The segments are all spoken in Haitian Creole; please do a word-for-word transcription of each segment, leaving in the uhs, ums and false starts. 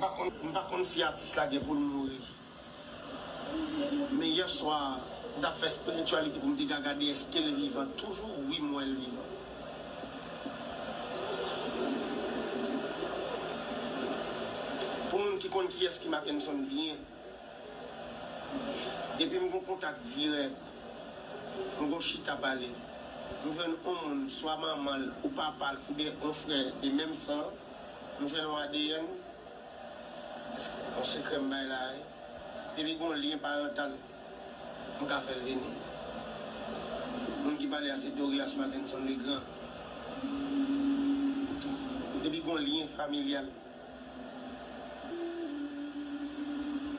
pa konn, m pa konn si atis la gen pou l mouri. Men yè swa, m t ap fè spirituality pou m te ka gade èske l vivan toujou. Wi, m wè l vivan. Pou moun ki konn kiyès ki Mackenson byen, depi m gon kontak dirèk, m gon chita pale, m jwenn yon moun, swa manman l, ou papa l, oubyen yon frè de menm san, m jwenn yon A D N, yon sekrè m bay la, wi. Depi gon lyen parantal, m ka fè l vini. Moun ki pale a se Douglas Mackenson Legrand. Depi gon lyen familyal,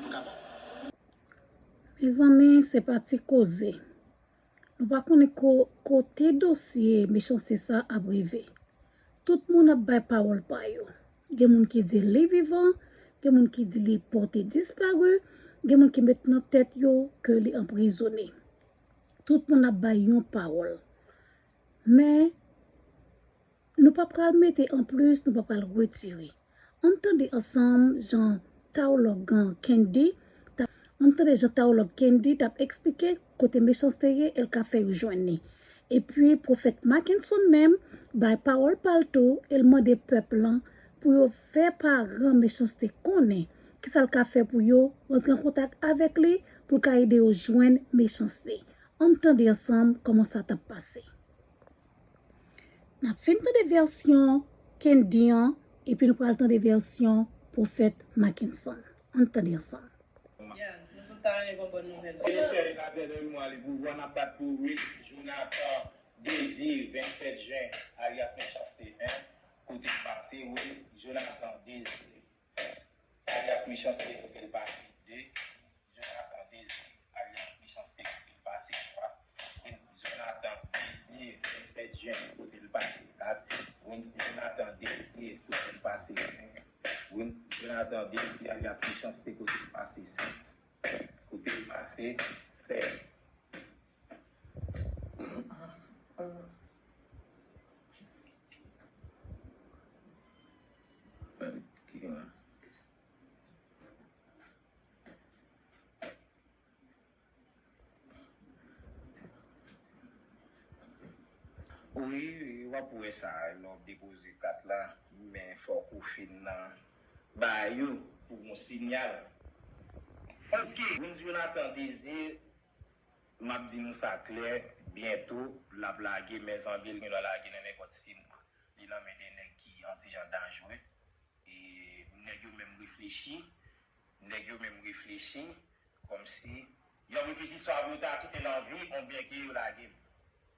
m kapab. Mezanmi, se pa ti koze. Nou pa konnen ko, kote dosye mechanste sa ap rive. Tout moun ap bay pawòl pa yo. Gen moun ki di li vivan, gen moun ki di li pòte disparu, gen moun ki met nan tèt yo ke li anprizone. Tout moun ap bay yon pawòl. Men, nou pa pral mete anplis, nou pa pral retire. Ann tande ansanm jan tawològ Kendy t ap, ann tande jan tawològ Kendy t ap eksplike kote mechanste ye e l ka fè yo jwenn li. Epi pwofèt Mackenson menm bay pawòl pa l tou e l mande pèp lan pou yo fè paran mechanste konnen kisa l ka fè pou yo rantre an kontak avèk li pou l ka ede yo jwenn mechanste. Ann tande ansanm kòman sa t ap pase. N ap fin tande vèsyon Kendy an, epi nou pral tande vèsyon pwofèt Mackenson. Ann tande ansanm. Yeah, nou tout ta renmen gon bòn nouvèl. Ministè Ledènèl mwa li pouvwa n ap bat pou Wills Jonathan Désir, vennsèt jen, alyas Mechanste en, kote l pase, Wills Jonathan Désir, alyas Mechanste, kote l pase, de, Jonathan Désir, alyas Mechanste, kote l pase, twa, Wills Jonathan Désir, vennsèt jen, kote l pase, kat, Wills Jonathan Désir, kote l pase, senk, Wills Jonathan Désir, alyas Mechanste, kote l pase, sis, kote l pase, sèt. Wi, w ap wè sa lè w depoze kat la, men fòk ou fin nan ba yo pou yon siyal. Ok, Wills Jonathan Désir, m ap di nou sa klè, byento l ap lage, men zanmi l gen dwa lage nan nenpòt sis mwa. Li nan men de nèg ki yon ti jan danjre. E nèg yo menm reflechi, nèg yo menm reflechi, kòmsi yo ap reflechi swa pou yo ta kite l an vi oubyen ke yo lage l.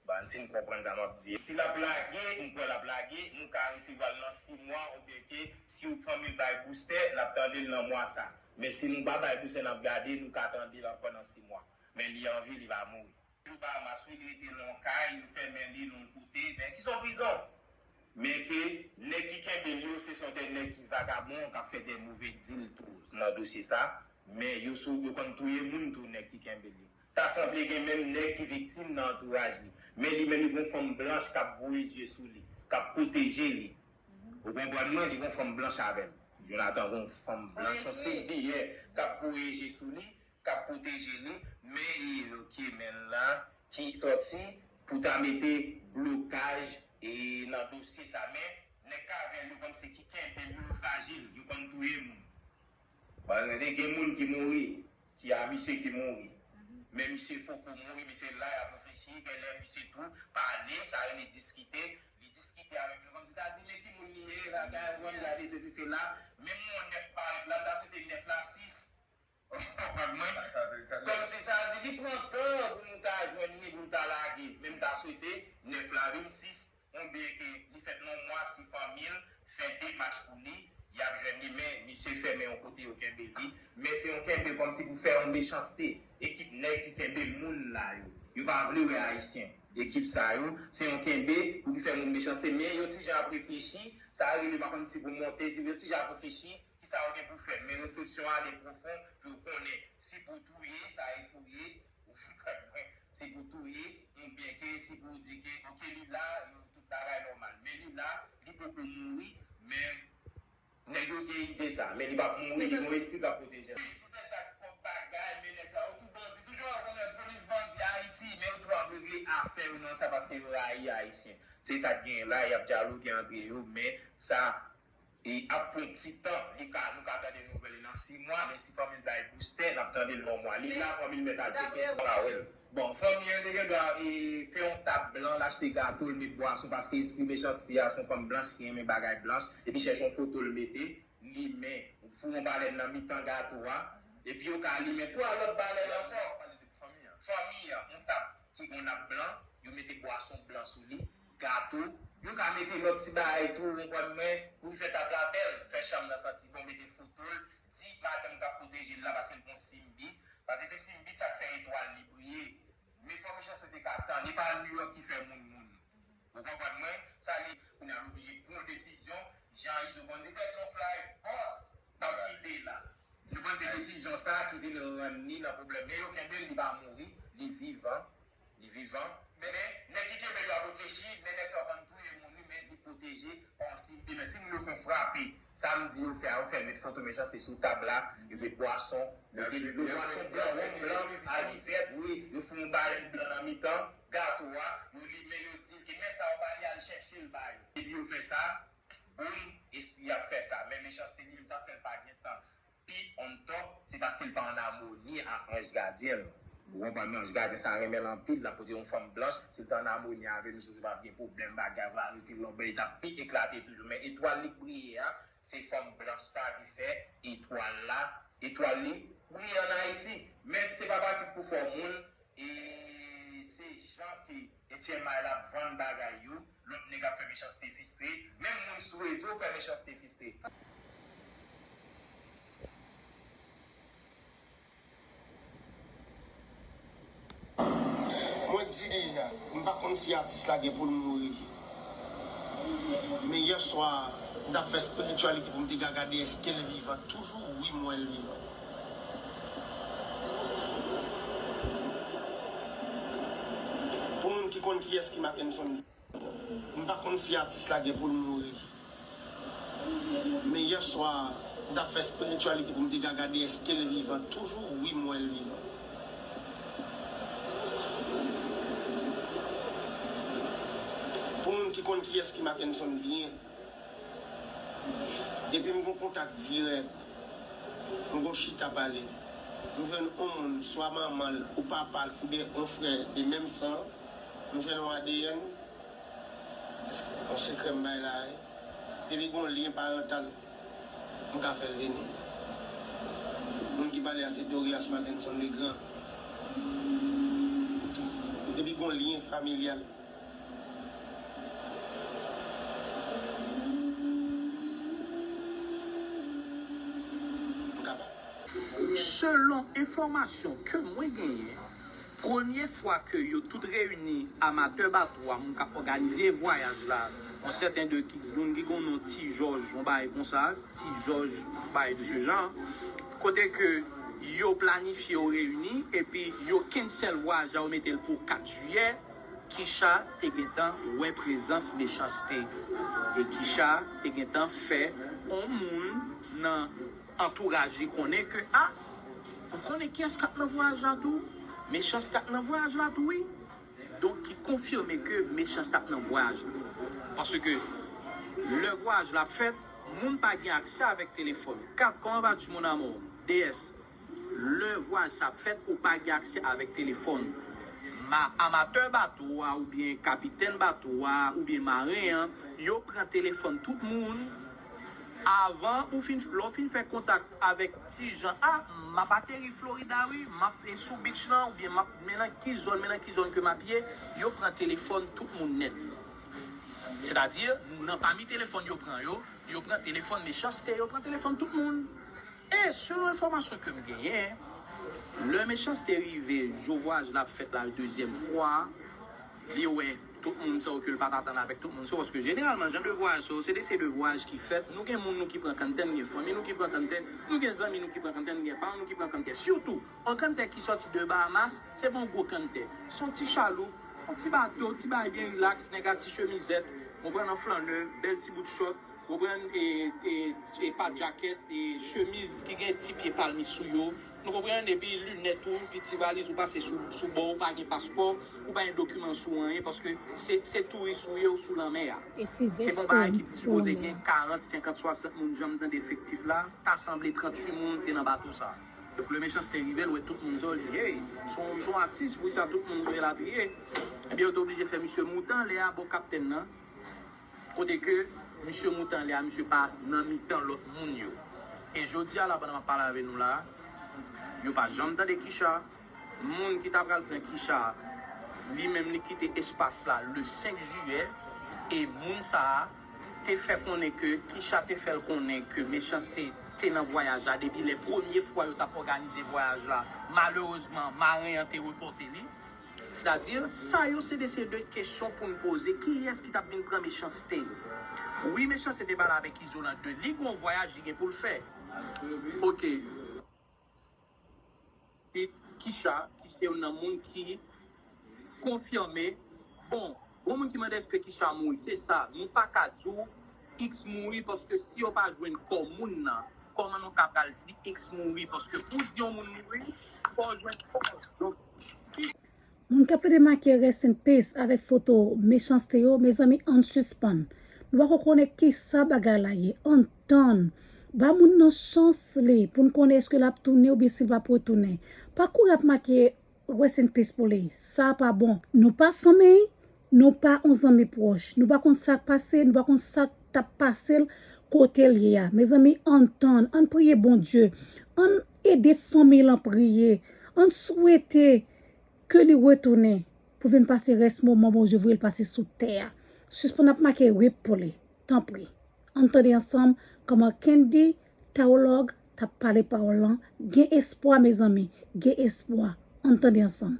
Bon, si n konprann sa m ap di. Si l ap lage, m kwè l ap lage, nou ka resevwa l nan sis mwa oubyen ke si yon fanmi l bay boustè, n ap tande l nan mwa sa. Men si nou pa bay boustè, n ap gade, nou ka tande l ankò nan sis mwa. Men li an vi, li pa mouri. Jou Bahamas wi, li rete nan yon kay, yo fèmen li nan yon kote, men ki se yon prizon. Men ke nèg ki kenbe l yo, se se yon de nèg ki vagabon, k ap fè de move dil tou nan dosye sa. Men yo sou, yo konn touye moun tou, nèg ki kenbe l yo. Ta sanble gen menm nèg ki viktim nan antouraj li. Men li menm li gon fanm blanch k ap voye zye sou li, k ap pwoteje li. Ou konprann mwen, li gon fanm blanch avè l. Jonathan gon fanm blanch, yon sèl biyè k ap voye je sou li, k ap pwoteje li, men e yo ke men la ki sòti pou ta mete blokaj e nan dosye sa, men nèg k avè l yo kòmsi ki kenbe l yo frajil, yo konn touye moun. Bon, gen moun ki mouri, ki a misye ki mouri. Men misye poko mouri, misye la y ap reflechi, genlè misye tou pale, sa rele diskite, li diskite avèk yo kòmsi ta di men ki moun li ye, bagay, ou konn gade sesi sela, menm yon nèf parèt la, m ta swete nèf la sis. Ou konprann mwen? Kòmsi sa di li pran tan pou nou ta jwenn li, pou l ta lage, men m ta swete nèf la vin sis, oubyen ke li fèt nan yon mwa si fanmi l fè demach pou li, y ap jwenn li, men misye fèmen yon kote yo kenbe li, men se yon kenbe kòmsi pou fè yon mechanste, ekip nèg ki kenbe moun la yo, yo pa vle wè ayisyen, ekip sa yo, se yon kenbe pou ki fè moun mechanste, men yon ti jan ap reflechi, sa rele pa konn si pou monte, si yon ti jan ap reflechi, kisa yo gen pou fè, men refleksyon ale pwofon pou yo konnen si pou touye, sa e touye, ou konprann mwen, si pou touye, oubyen ke si pou di ke, ok, li la, tout bagay nòmal. Men li la, li poko mouri, men Nèg yo gen ide sa, men li p ap mouri, li gon espri k ap pwoteje l. Si fè tak kòb bagay, men nèg sa yo tou bandi, toujou wè w konnen polis bandi Ayiti, men yo tou ap regle afè yo nan sa paske yo rayi Ayisyen. Se sa k genyen la, y ap dyalouge antre yo, men sa e ap pran ti tan. Li ka, nou ka tande nouvèl li nan sis mwa, men si fanmi l bay boustè, n ap tande l nan mwa. Li la, fanmi l mèt al tcheke si l pa wè l. Bon, fanmi an te gen dwa e, fè yon tab blan, l achte gato, l met bwason, paske espri mechanste a se yon fanm blanch ki renmen bagay blanch, epi chèche yon foto l mete, limen, foure yon balèn nan mitan gato a, epi yo ka limen twa lòt balèn ankò. Fanmi an, yon tab ki gon nap blan, yo mete bwason blan sou li, gato, yo ka mete lòt ti bagay tou, ou konprann mwen, pou fè tab la bèl, fè chanm nan santi bon, mete foto l, di madanm k ap pwoteje l la, paske l gon simbi, paske se simbi sa k fè etwal li briye. Men fò mechanste te ka tann, e pa New York ki fè moun moun. Ou konprann mwen? Sa li, kounye a nou oblije pran yon desizyon, jan Izo konn di, tèt yon fly bò, n ap kite la. Nou konn se desizyon sa ki vin rann li nan pwoblèm, men yo kenbe l, li pa mouri, li vivan, li vivan. Men, men, nèg ki kenbe l yo ap reflechi, men nèg sa yo konn touye moun, wi, men li pwoteje pa yon simbi, men si moun yo fè frape, sa m di yo fè a, yo fè met foto mechanste sou tab la, yo met bwason, yo te dlo bwason blan, wonm blan, alizèt, wi, yo fè yon balèn blan nan mitan gato a, yo limen, yo di l ke men sa yo ba li, al chèche l ba yo. Epi yo fè sa, boum, espri ap fè sa. Men mechanste li menm sa k fè l pa gen tan pi on top, se paske l pa ann amoni ak anj gadyen l. Ou konprann mwen? Anj gadyen sa renmen l anpil, l ap pote yon fanm blanch, si l te ann amoni avè l, misye se pa gen pwoblèm, bagay va rete lòbèy, li t ap pi eklate toujou. Men etwal li k briye a, se fanm blanch sa ki fè etwal la, etwal li briye ann Ayiti. Men se pa pratik pou fè moun, e se jan ke H M I la ap vann bagay yo, lòt nèg ap fè mechanste fistre, menm moun sou rezo fè mechanste fistre. Mwen di deja, m pa konn si atis la gen pou l mouri. Men yè swa, m t ap fè spirityalite pou m te ka gade èske l vivan toujou. Wi, m wè l vivan. Pou moun ki konn kiyès ki Mackenson, m pa konn si atis la gen pou l mouri. Men yè swa, m t ap fè spirityalite pou m te ka gade èske l vivan toujou. Wi, m wè l vivan. Pou moun ki konn kiyès ki Mackenson byen, depi m gon kontak dirèk, m gon chita pale, m jwenn yon moun, swa manman l ou papa l oubyen yon frè de menm san, m jwenn yon A D N, èske yon sekrè m bay la wi? Depi gon lyen parantal, m ka fè l vini. Moun ki pale a se Dorias Mackenson Legrand. Depi gon lyen familyal. Selon enfòmasyon ke mwen genyen, premye fwa ke yo tout reyini, amatè bato a, moun k ap òganize vwayaj la, yon sèten de ki, youn ki gon non Ti Jòj, yon bagay konsa, Ti Jòj, bagay de se jan, kote ke yo planifye yo reyini, epi yo cancel vwayaj la, yo mete l pou kat jiyè, Kicha te gentan wè prezans Mechanste. E Kicha te gentan fè on moun nan antouraj li konnen ke, a, ou konnen kiyès k ap nan vwayaj la tou? Mechanste ap nan vwayaj la tou wi. Donk ki konfime ke Mechanste ap nan vwayaj la. Paske lè vwayaj la ap fèt, moun pa gen aksè avèk telefòn. Kat, comment vas-tu mon amour? D S. Lè vwayaj sa ap fèt, ou pa gen aksè avèk telefòn. Ma, amatè bato a oubyen kapitèn bato a oubyen maren an, yo pran telefòn tout moun. Avan ou fin, lè w fin fè kontak avèk Ti Jan, a, m ap ateri Florida wi, m ap sou beach lan oubyen m ap, men nan ki zòn, men nan ki zòn ke m ap ye, yo pran telefòn tout moun nèt. Sètadi, nan pami telefòn yo pran yo, yo pran telefòn Mechanste, yo pran telefòn tout moun. E selon enfòmasyon ke m genyen, lè Mechanste rive, jou vwayaj la ap fèt la dezyèm fwa, li wè tout moun sa yo ke l pa t atann avèk tout moun sa yo, paske jeneralman jan de vwayaj sa yo, se de se de vwayaj ki fèt, nou gen moun nou ki pran kanntè, nou gen fanmi nou ki pran kanntè, nou gen zanmi nou ki pran kanntè, nou gen paran nou ki pran kanntè. Sitou, yon kanntè ki sòti de Bahamas, se pa yon gwo kanntè. Se yon ti chaloup, yon ti bato, ti bagay byen rilaks, nèg a ti chemizèt, ou konprann, an flannè, bèl ti bout chòt, Konprann? E, e, e pa djakèt, e chemiz ki gen ti pye palmis sou yo. Nou konprann? Epi linèt ou, epi ti valiz ou pase sou, sou bò, ou pa gen paspò, ou pa gen dokiman sou anyen, paske se, se touris ou ye, ou sou lanmè a. Se bon bagay ki sipoze gen karant, senkant, swasant moun, jan m tande efektif la, ta sanble tranntuit moun te nan bato sa. Donk, le Mechanste rive, l wè tout moun zo, l di, hey, se yon, se yon atis, poukisa tout moun zo elatriye? Ebyen, yo te oblije fè misye moute anlè a bò kaptèn nan. Kote ke misye moute anlè a, misye pa nan mitan lòt moun yo. E jodi a la, pandan m ap pale avè nou la, yo pa janm tande Kisha. Moun ki ta pral pran Kisha, li menm li kite espas la le senk jiyè, e moun sa a te fè konnen ke Kisha te fè l konnen ke Mechanste te nan vwayaj la depi lè premye fwa yo t ap òganize vwayaj la. Malerezman, maren an te repòte li. Sètadi, sa yo se de, se de kesyon pou n poze. Kiyès ki t ap vin pran Mechanste? Wi, Mechanste te pale avèk Izolan de li gon vwayaj li gen pou l fè. Ok. Tit Kisha, ki se youn nan moun ki konfime. Bon, gon moun ki mande èske Kisha mouri, se sa. Nou pa ka di w X mouri paske si yo pa jwenn kò moun nan, kòman nou ka pral di X mouri? Paske pou di yon moun mouri, fò w jwenn kò l. Donk, Moun k ap plede make rest in peace avèk foto Mechanste yo, mezanmi, ann sispann. Nou pako konnen kisa bagay la ye. Ann tann. Ba moun nan chans li pou n konnen èske l ap tounen oubyen si l p ap retounen. Pa kouri ap make rest in peace pou li. Sa pa bon. Nou pa fanmi, nou pa yon zanmi pwòch. Nou pa konn sa k pase, nou pa konn sa k t ap pase l kote l ye a. Mezanmi, ann tann, ann priye Bondye. Ann ede fanmi l an priye. Ann swete ke li retounen pou vin pase rès moman Bondye voye l pase sou tè a. Sispann ap make rip pou li, tanpri. Ann tande ansanm kòman Kendy Taolog t ap pale pawòl lan. Gen espwa, mezanmi, gen espwa. Ann tande ansanm.